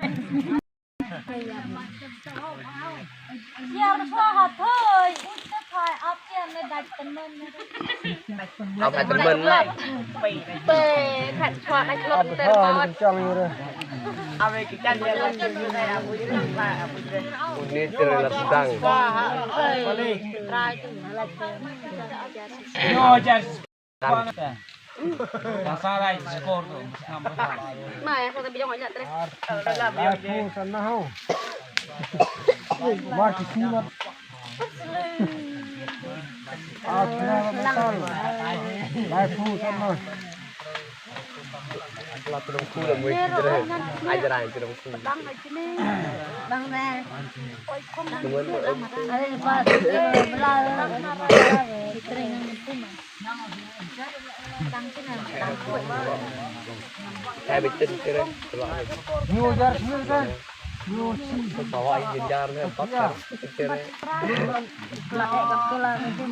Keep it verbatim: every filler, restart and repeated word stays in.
Ïa, rkhah ha thoi, u te thoi, ap ïa ne dait tymmen. Ap dait tymmen. Pe, khat chwa dait lok ter bot. Ap dait tymmen. Uni tere la sedang. Yo, jas. Masalah skor tu. Ma, yang satu bijong aja, Tres. Aku sana ho. Wah, di sini, Mat. Aku sana. Aku sana. La tulung khu la mui kidre. Ajaran tulung khu. Bang ne. Oi, khong. Are ba, bla. Training tu ma. Hai bitin kire. New jar sini kan. New si. Bawa jar ne empat kire. Kla ek kla ni tu.